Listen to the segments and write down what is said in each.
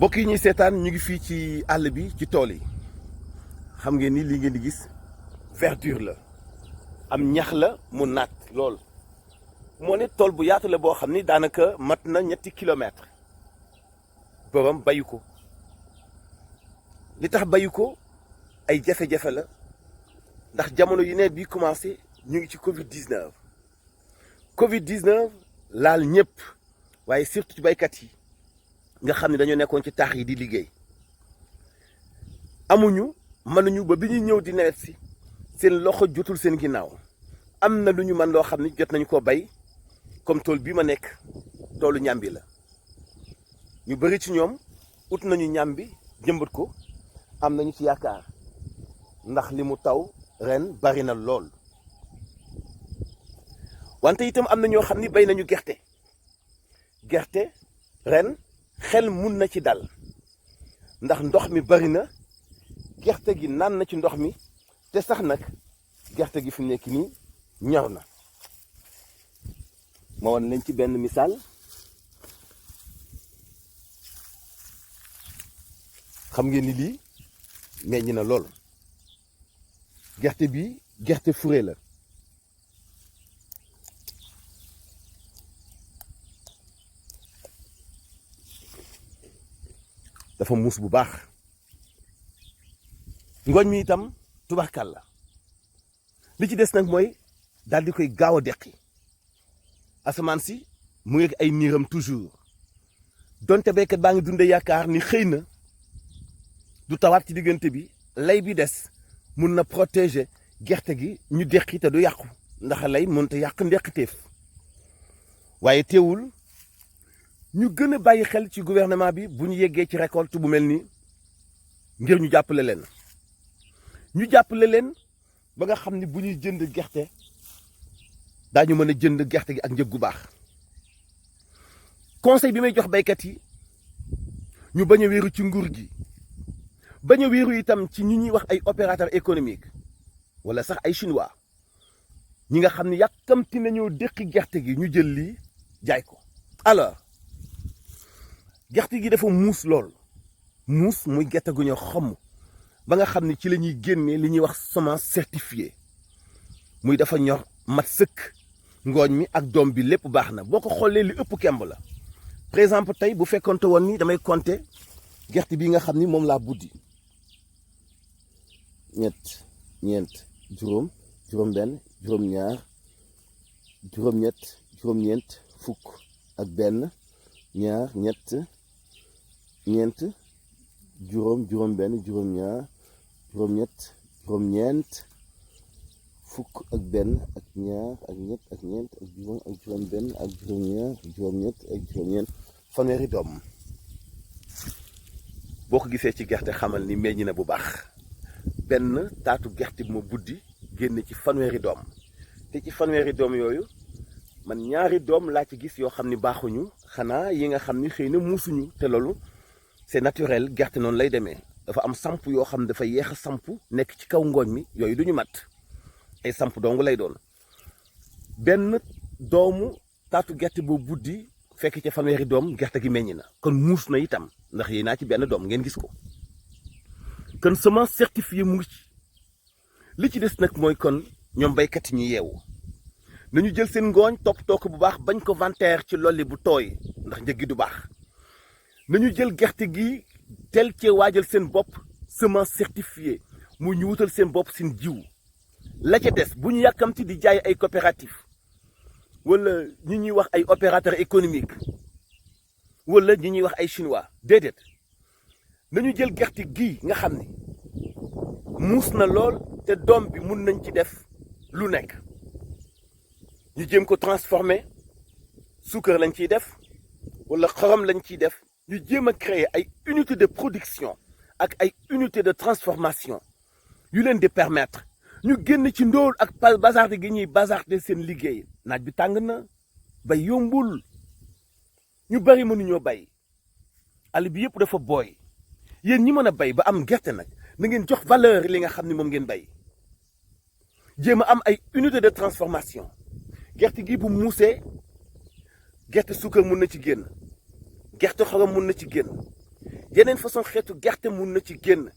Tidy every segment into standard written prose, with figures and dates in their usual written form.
mbokk yi ñuy seetaan ñu ngi fii ci àll bi ci tool yi xam ngeen ni lii ngeen di gis verdure la am ñax la mu naat lool moo ne tool bu yaatu la boo xam ni daanaka mat na 3 kilomètres borom bayu ko li tax bayu ko ay jafe-jafe la ndax jamono yu ne bi commencé ñu ngi ci Covid 19 laal ñëpp waaye surtout ci baykat yi nga xam ne dañoo nekkoon ci taax yi di liggéey amuñu mënuñu ba bi ñuy ñëw di nawet si seen loxo jotul seen ginnaaw am na lu ñu mën loo xam ne jot nañu koo bay comme tool bii ma nekk toolu ñambi la ñu bëri ci ñoom ut nañu ñambi jëmbat ko am nañu ci yaakaar ndax li mu taw ren bari na lool wante itam am na ñoo xam ni bay nañu gerte ren xel mun na ci dal ndax ndox mi bari na gerte gi naan na ci ndox mi te sax nag gerte gi fi mu nekk nii ñor na ma won leen ci benn misaal xam ngeen ni lii meññ na lool gerte bi gerte fure la dafa muus bu baax ngooñ mi itam tubarkal la li ci des nag mooy daal di koy gaaw a deqi asamaan si mu ngi ay niiram toujours donte béykat baa ngi dunde yaakaar ni xëy na du tawaat ci diggante bi lay bi des mun na protéger gerte gi ñu deqi te du yàqu ndax lay mënut a yàq ndeqiteef waaye teewul ñu gën a bàyyi xel ci gouvernement bi bu ñu yeggee ci récolte bu mel nii ngir ñu jàppale leen ba nga xam ni bu ñuy jënd gerte daañu mën a jënd gerte gi ak njëg gu baax conseil bi may jox baykat yi ñu bañ a wéeru ci nguur gi bañ a wéeru itam ci ñi ñuy wax ay opérateur économique wala sax ay chinois ñi nga xam ni yàkkamti nañoo déqi gerte gi ñu jël lii jaay ko alors gerte gi dafa muus lool muus muy gerte gu ñoo xomm ba nga xam ni ci la ñuy génnee li ñuy wax semence certifiée muy dafa ñor mat sëkk ngooñ mi ak doom bi lépp baax na boo ko xoolee li ëpp kemb la par exemple tey bu fekkonte woon ni damay compter gerte bi nga xam ni moom laa buddi ñeent juróom-benn juróom-ñaar juróom-ñett juróom-ñeent fukk ak benn ñaar ñett ñeent juróom-benn juróom-ñaar juróom-ñett juróom-ñeent fukk ak benn ak ñaar ak ñett ak ñeent ak juróom ak juróom-benn ak juróom-ñaar juróom-ñett ak juróom-ñeent fanweeri doom boo ko gisee ci gerte xamal ni meññ na bu baax benn taatu gerte bi ma buddi génn ci fanweeri doom te ci fanweeri doom yooyu man ñaari doom laa ci gis yoo xam ni baaxuñu xanaa yi nga xam ni xëy na muusuñu te loolu c'est naturel gerte noonu lay demee dafa am samp yoo xam ne dafa yeex a samp nekk ci kaw ngooñ mi yooyu duñu mat ay samp dong lay doon benn doomu taatu gerte boo buddi fekk ca fanweeri doom gerte gi meññ na kon muus na itam ndax yéen naa ci benn doom ngeen gis ko kon semence certifiée mu ngi ci li ci des nag mooy kon ñoom baykat yi ñu yeewu nañu jël seen ngooñ toppatoo ko bu baax bañ ko vanteer ci lolli bu tooy ndax njëg gi du baax nañu jël gerte gi tel cee waajal seen bopp semence certifiée mu ñu wutal seen bopp seen jiw la ca des bu ñu yàkkamti di jaay ay coopérative wala ñi ñuy wax ay opérateur économique wala ñi ñuy wax ay chinois déedéet nañu jël gerte gi nga xam ni muus na lool te doom bi mun nañ ci def lu nekk ñu jéem ko transformer suukar lañ ciy def wala xorom lañ ciy def ñu jéem a créer ay unité de production ak ay unité de transformation yu leen di permettre ñu génn ci ndóol ak bazarde gi ñuy bazarde seen liggéey naaj bi tàng na bay yombul ñu bari mënuñoo bay àll bi yëpp dafa booy yéen ñi mën a bay ba am gerte nag na ngeen jox valeur li nga xam ni moom ngeen bay jéem a am ay unité de transformation gerte gi bu muusee gerte suukar mun na ci génn gerte xorom mun na ci génn yeneen façon xeetu gerte mun na ci génn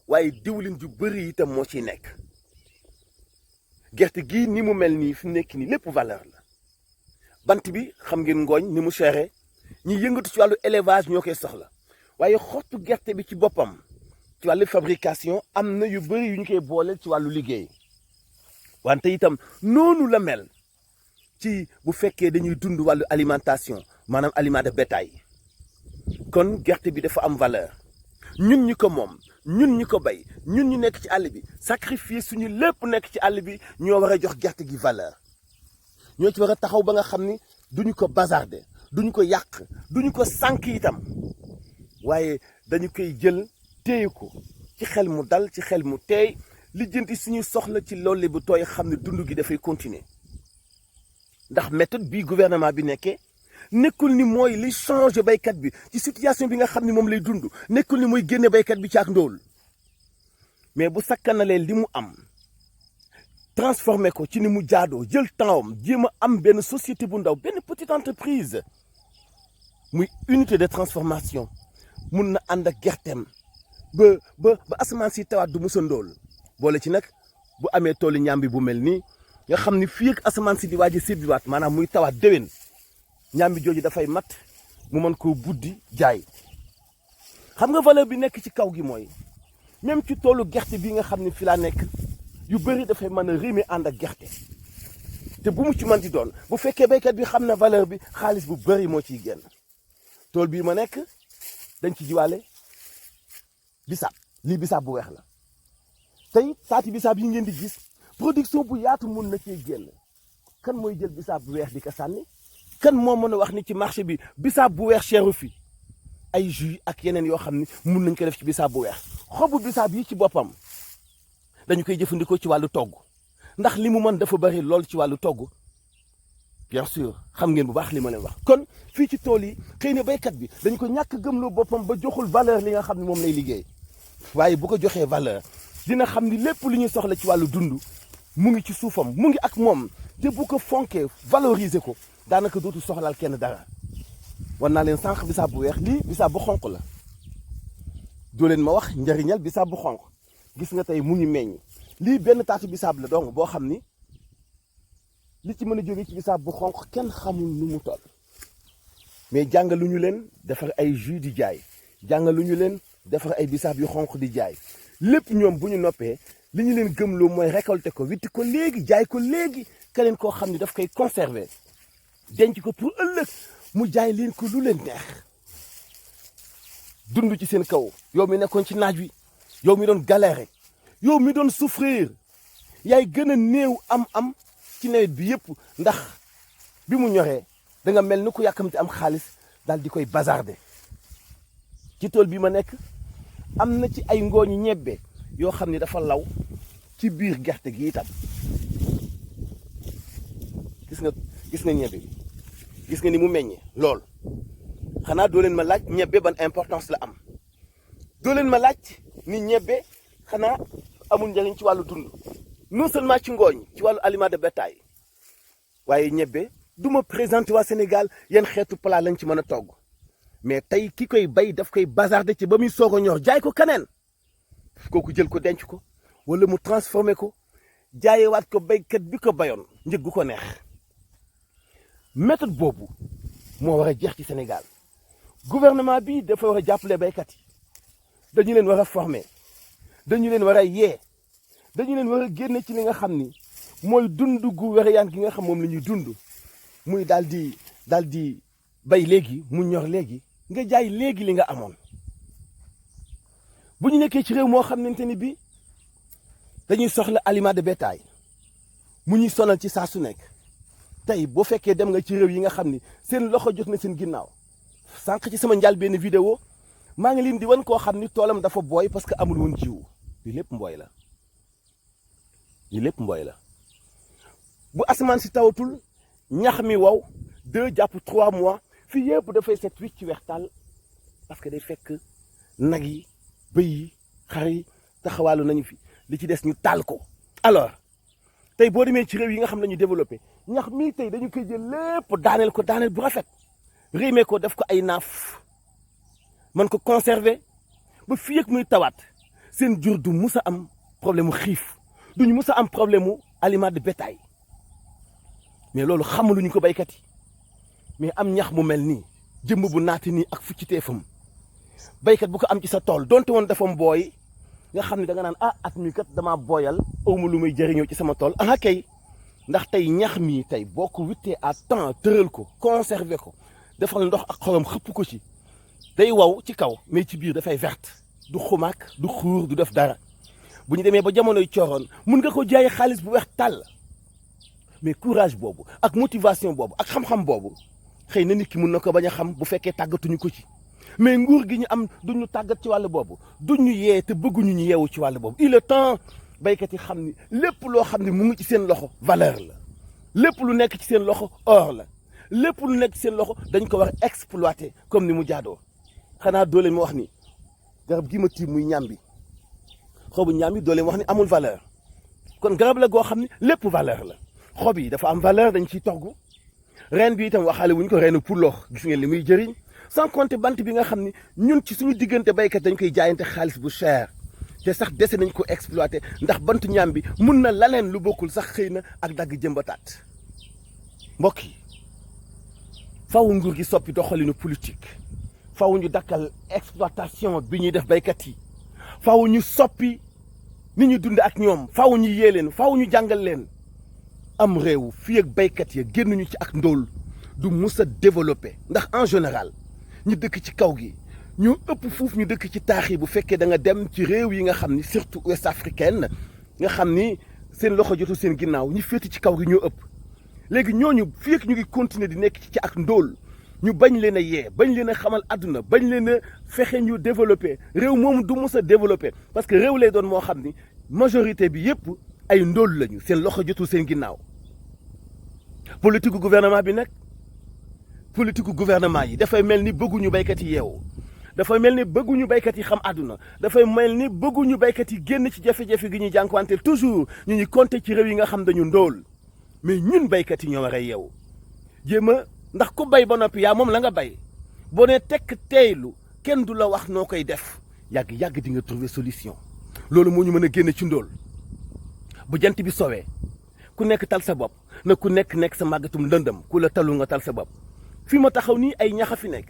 waaye diwlin ju bëri itam moo ciy nekk gerte gii ni mu mel nii fi mu nekk nii lépp valeur la bant bi xam ngeen ngooñ ni mu chéré ñi yëngatu ci wàllu élevage ñoo koy soxla waaye xottu gerte bi ci boppam ci wàllu fabrication am na yu bëri yu ñu koy booleel ci wàllu liggéey wante itam noonu la mel ci bu fekkee dañuy dund wàllu alimentation maanaam aliment de bétail kon gerte bi dafa am valeur ñun ñi ko moom ñun ñi ko bay ñun ñu nekk ci àll bi sacrifier suñu lépp nekk ci àll bi ñoo war a jox gerte gi valeur ñoo ci war a taxaw ba nga xam ni duñu ko bazarder duñu ko yàq duñu ko sànk itam waaye dañu koy jël téye ko ci xel mu dal ci xel mu teey lijjanti suñu soxla ci loolu bu tooy xam ne dund gi dafay continuer ndax méthode bii gouvernement bi nekkee nekkul ni mooy li changer baykat bi ci situation bi nga xam ne moom lay dund nekkul ni mooy génne baykat bi ci ak ndóol mais bu sakkanalee li mu am transformé ko ci ni mu jaadoo jël tempsam jéem a am benn société bu ndaw benn petite entreprise muy unité de transformation mun na ànd ak gerteem ba asamaan si tawaat du musa ndóol boole ci nag bu amee toolu ñambi bu mel nii nga xam ni fii ak asamaan si di waaj a séddiwaat maanaam muy tawaat déwén ñambi jooju dafay mat mu mën koo buddi jaay xam nga valeur bi nekk ci kaw gi mooy même ci toolu gerte bi nga xam ne fi laa nekk yu bëri dafay mën a rimer ànd ak gerte te bu mu ci mën di doon bu fekkee béykat bi xam na valeur bi xaalis bu bëri moo ciy génn tool bii ma nekk dañ ci jiwaale bisaab lii bisaab bu weex la tey taati bisaab yi ngeen di gis production bu yaatu mun na cee génn kan mooy jël bisaab bu weex di ko sànni kan moo mën a wax ni ci marché bi bisaab bu weex cheru fi ay jus ak yeneen yoo xam ni mun nañ ko def ci bisaab bu weex xobu bisaab yi ci boppam dañu koy jëfandikoo ci wàllu togg ndax li mu mën dafa bari lool ci wàllu togg bien sûr xam ngeen bu baax li ma leen wax kon fii ci tool yi xëy na béykat bi dañu ko ñàkk gëmloo boppam ba joxul valeur li nga xam ne moom lay liggéey waaye bu ko joxee valeur dina xam ni lépp lu ñuy soxla ci wàllu dund mu ngi ci suufam mu ngi ak moom te bu ko fonkee valoriser ko daanaka dootu soxlaal kenn dara war naa leen sànq bisaab bu weex lii bisaab bu xonq la doo leen ma wax njariñal bisaab bu xonq gis nga tey mu ngi meññ lii benn taatu bisaab la donc boo xam ni li ci mën a jóge ci bisaab bu xonq kenn xamul nu mu toll mais jàngaluñu leen defar ay jus di jaay jàngaluñu leen defar ay bisaab yu xonq di jaay lépp ñoom bu ñu noppee li ñu leen gëmloo mooy récolter ko witti ko léegi jaay ko léegi keneen koo xam ni daf koy conserver denc ko pour ëllëg mu jaay leen ko lu leen neex dund ci seen kaw yow mi nekkoon ci naaj wi yow mi doon galérer yow mi doon souffrir yaay gën a néew am ci nawet bi yëpp ndax bi mu ñoree da nga mel ni ku yàkkamti am xaalis daal di koy bazarder ci tool bi ma nekk am na ci ay ngooñi ñebbe yoo xam ni dafa law ci biir gerte gi itam gis nga ñebbe bi gis nga ni mu meññee lool xanaa doo leen ma laaj ñebbe ban importance la am doo leen ma laaj ni ñebbe xanaa amul njëriñ ci wàllu dund non seulement ci ngooñ ci wàllu aliment de bétail waaye ñebbe du ma présenté waa Sénégal yan xeetu plat lañ ci mën a togg mais tey ki koy bay daf koy bazarder ci ba muy soog a ñor jaay ko keneen kooku jël ko denc ko wala mu transformé ko jaayewaat ko baykat bi ko bayoon njëg gu ko neex méthode boobu moo war a jeex ci Sénégal gouvernement bi dafa war a jàppale baykat yi dañu leen war a former dañu leen war a yee dañu leen war a génne ci li nga xam ni mooy dund gu wereyaan gi nga xam moom la ñuy dund muy daal di bay léegi mu ñor léegi nga jaay léegi li nga amoon bu ñu nekkee ci réew moo xamante ni bi dañuy soxla aliment de bétail mu ñuy sonal ci saa su nekk tey boo fekkee dem nga ci réew yi nga xam ni seen loxo jot na seen ginnaaw sànq ci sama njaal benn vidéo maa ngi leen di wan koo xam ni toolam dafa booy parce que amul woon jiwu lii lépp mbooy la lii lépp mbooy la bu asamaan si tawatul ñax mi wow 2 jàpp 3 mois fii yëpp dafay set wicc ci weex tàll parce que day fekk nag yi bëy yi xar yi taxawaalu nañu fi li ci des ñu taal ko. alors tey boo demee ci réew yi nga xam ne ñu développé ñax mii tey dañu koy jël lépp daaneel ko daaneel bu rafet riime ko def ko ay naaf mën ko conserver ba fii ak muy tawaat seen jur du mus a am problème mu xiif duñu mus a am problème mu aliment de bétail mais loolu xamaluñu ko baykat yi mais am ñax mu mel nii jëmb bu naati nii ak fucciteefam baykat bu ko am ci sa tool donte woon dafa mbooy nga xam ne da nga naan at mi kat damaa booyal awma lu muy jëriñoo ci sama tool kay ndax tey ñax mi tey boo ko wittee à temps tëral ko conserver ko defal ndox ak xorom xëpp ko ci day waw ci kaw mais ci biir dafay verte du xumaak du xuur du def dara bu ñu demee ba jamonoy cooroon mun nga ko jaay xaalis bu weex tàll mais courage boobu ak motivation boobu ak xam-xam boobu xëy na nit ki mun na ko bañ a xam bu fekkee tàggatuñu ko ci mais nguur gi ñu am duñu tàggat ci wàll boobu duñu yee te bëgguñu ñu yeewu ci wàll boobu il est temps baykat yi xam ni lépp loo xam ne mu ngi ci seen loxo valeur la lépp lu nekk ci seen loxo or la lépp lu nekk ci seen loxo dañ ko war a exploiter comme ni mu jaadoo xanaa doo leen ma wax ni garab gi ma tiim muy ñambi xobu ñambi doo leen wax ni amul valeur kon garab la goo xam ne lépp valeur la xob yi dafa am valeur dañ ciy togg reen bi itam waxaale wuñ ko reenu puloox gis ngeen li muy jëriñ sans compter bant bi nga xam ni ñun ci suñu diggante baykat dañ koy jaayante xaalis bu cher te sax dese nañ ko exploiter ndax bantu ñaam bi mun na laneen lu bokkul sax xëy na ak dagg jëmbataat mbokk yi faw nguur gi soppi doxalinu politique faw ñu dakkal exploitation bi ñuy def baykat yi faw ñu soppi ni ñu dund ak ñoom faw ñu yee leen faw ñu jàngal leen am réew fii ak baykat ya génnuñu ci ak ndóol du mus a développé ndax en général ñu dëkk ci kaw gi ñu ëpp fuuf ñu dëkk ci taax yi bu fekkee da nga dem ci réew yi nga xam ni surtout ouest africaine nga xam ni seen loxo jotul seen ginnaaw ñu féeti ci kaw gi ñoo ëpp léegi ñooñu fii ak ñu ngi continuer di nekk ci ak ndóol ñu bañ leen a yee bañ leen a xamal àdduna bañ leen a fexe ñu développé réew moomu du mus a développé parce que réew lay doon moo xam ni majorité bi yëpp ay ndóol lañu seen loxo jotul seen ginnaaw politique gu gouvernement bi nag politique gu gouvernement yi dafay mel ni bëgguñu baykat yi yeewu dafay mel ni bëgguñu baykat yi xam àdduna dafay mel ni bëgguñu baykat yi génn ci jafe-jafe gi ñuy jànkuwanteel toujours ñu ñuy compter ci réew yi nga xam dañu ndóol mais ñun baykat yi ñoo war a yeewu jéem a ndax ku bay ba noppi yaa moom la nga bay boo nee tekk teeylu kenn du la wax noo koy def yàgg di nga trouver solution loolu moo ñu mën a génne ci ndóol bu jant bi sowee ku nekk tal sa bopp na ku nekk sa màggatum lëndëm ku la talu nga tal sa bopp fi ma taxaw nii ay ñaxa fi nekk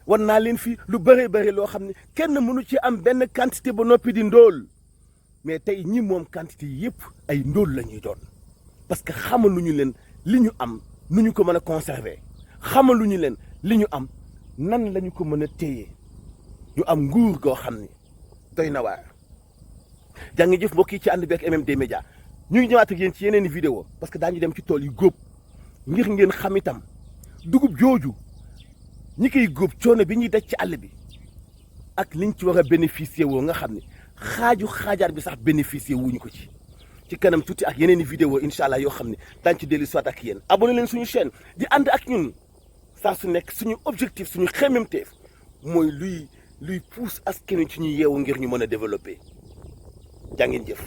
war naa leen fi lu bëri loo xam ne kenn mënu ci am benn quantité ba noppi di ndóol mais tey ñi moom quantité yi yëpp ay ndóol la ñuy doon parce que xamaluñu leen li ñu am nu ñu ko mën a conserver xamaluñu leen li ñu am nan lañu ko mën a téye ñu am nguur goo xam ni doy na waar jàngi jëf mbokk yi ci ànd bi ak MMD Média ñu ngi ñëwaat ak yéen ci yeneen i vidéo parce que daañu dem ci tool yi góob ngir ngeen xam itam dugub jooju ñi koy góob coono bi ñuy daj ci àll bi ak liñ ci war a bénéficier woo nga xam ne xaajaar bi sax bénéficier wuñu ko ci kanam tuuti ak yeneen i vidéo incha allah yoo xam ne daañu ci dellu soit ak yéen abonné leen suñu chaîne di ànd ak ñun saa su nekk suñu objectif suñu xemmemteef mooy luy pousse askan wi ci ñu yeewu ngir ñu mën a développer jaa ngeen jëf.